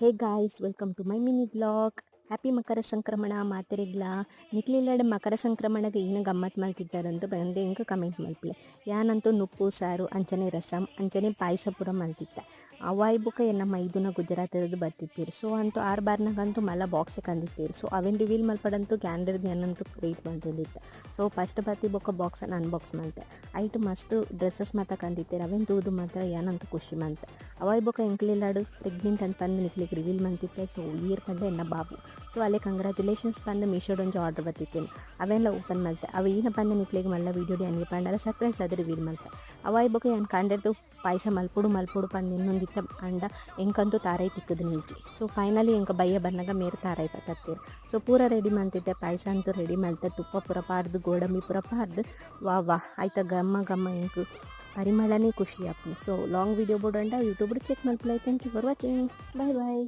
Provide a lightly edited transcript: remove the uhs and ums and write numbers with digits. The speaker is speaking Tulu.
Hey guys, welcome to my mini vlog. Happy Makara Sankramana ಮಾತೆರೆಗ್ಲಾ. ನಿಕ್ಲೆಲ್ಲಾಡ್ ಮಕರ ಸಂಕ್ರಮಣಗ್ ಈನ ಗಮ್ಮತ್ ಮಲ್ತಿದ್ದಾರಂತ ಬಂದು ಎಂಕ್ ಕಮೆಂಟ್ ಮಲ್ಪುಲೆ. ಯಾನಂತೂ ನುಪ್ಪು ಸಾರು ಅಂಚನೆ ರಸಂ ಅಂಚನೆ ಪಾಯಸ ಪೂರ ಮಲ್ತಿತ್ತೆ. ಅವಾಯ್ ಬೊಕ ಎನ್ನ ಮೈದುನ ಗುಜರಾತದ ಬತ್ತಿತ್ತೀರು. ಸೊ ಅಂತೂ ಆರ್ ಬಾರ್ನಾಗಂತೂ ಮಲ್ಲ ಬಾಕ್ಸ್ ಕಂದಿತ್ತೀರು. ಸೊ ಅವೆನ್ ರಿವೀಲ್ ಮಲ್ಪಡಂತೂ ಕ್ಯಾಂಡರ್ದು ಏನಂತೂ ವೆಯ್ಟ್ ಮಲ್ತೊಂದಿತ್ತೆ. ಸೊ ಫಸ್ಟ್ ಬತ್ತಿ ಬೊಕ ಬಾಕ್ಸನ್ನು ಅನ್ಬಾಕ್ಸ್ ಮಲ್ತೆ. ಐಟ್ ಮಸ್ತ್ ಡ್ರೆಸ್ಸಸ್ ಮಾತ ಕಂದಿತ್ತೀರು. ಅವೆನ್ ತೂದು ಮಾತ್ರ ಯಾನಂತೂ ಖುಷಿ ಮಂತೆ. ಅವಾಯ್ ಬೊಕ ಎಂಕ್ಲೆಲ್ಲಾಡು ಪ್ರೆಗ್ನೆಂಟ್ ಅಂತ ಪಂದ್ ನಿಕ್ಲೆಗ್ ರಿವೀಲ್ ಮಲ್ತಿತ್ತೆ. ಸೊ ಈರ್ ಪಂಡ ಎನ್ನ ಬಾಬು. ಸೊ ಅಲ್ಲೇ ಕಂಗ್ರ್ಯಾಚುಲೇಷನ್ಸ್ ಪಂದ್ ಮೀಶೋಡ್ ಒಂಜಿ ಆರ್ಡರ್ ಬತ್ತಿತ್ತೇನೆ. ಅವೆಲ್ಲ ಓಪನ್ ಮಲ್ತೆ. ಅವು ಈನ ಪಂದ್ ನಿಕ್ಲೆಗ್ ಮಲ್ಲ ವೀಡಿಯೋ ಅನ್ಗೆ ಪಂಡಲ ಸರ್ಪ್ರೈಸ್ ಆದ್ ರಿವೀಲ್ ಮಲ್ತೆ. ಅವಾಯ್ ಬೊಕ ಯಾನ್ ಕಾಂಡೆರ್ದು ಪಾಯಸ ಮಲ್ಪೊಡು ಮಲ್ಪೊಡು ಪಂದ್ ಎನ್ನೊಂದಿತ್ತೆ. ಆಂಡ ಎಂಕಂತೂ ತಾರಾಯಿ ತಿಕ್ಕುದು ನಿಂಚಿ. ಸೊ ಫೈನಲಿ ಎಂಕ ಬಯ್ಯ ಬನ್ನಗ ಮೇರ್ ತಾರಾಯಿ ಪತ್ತತ್ತೀರು. ಸೊ ಪೂರ ರೆಡಿ ಮಲ್ತಿತ್ತೆ. ಪಾಯಸ ಅಂತೂ ರೆಡಿ ಮಲ್ತೆ. ತುಪ್ಪ ಪೂರ ಪಾಡ್ದು, ಗೋಡಂಬಿ ಪೂರ ಪಾಡ್ದು, ವಾ ವಾ ಐತ ಗಮ್ಮ ಗಮ್ಮ ಎಂಕ್ ಪರಿಮಳನೇ ಖುಷಿ ಆಪುಂಡು. ಸೊ ಲಾಂಗ್ ವಿಡಿಯೋ ಬೋಡಂಡ ಯೂಟ್ಯೂಬ್ ಚೆಕ್ ಮಲ್ಪುಲೆ. Thank you for watching. Bye bye.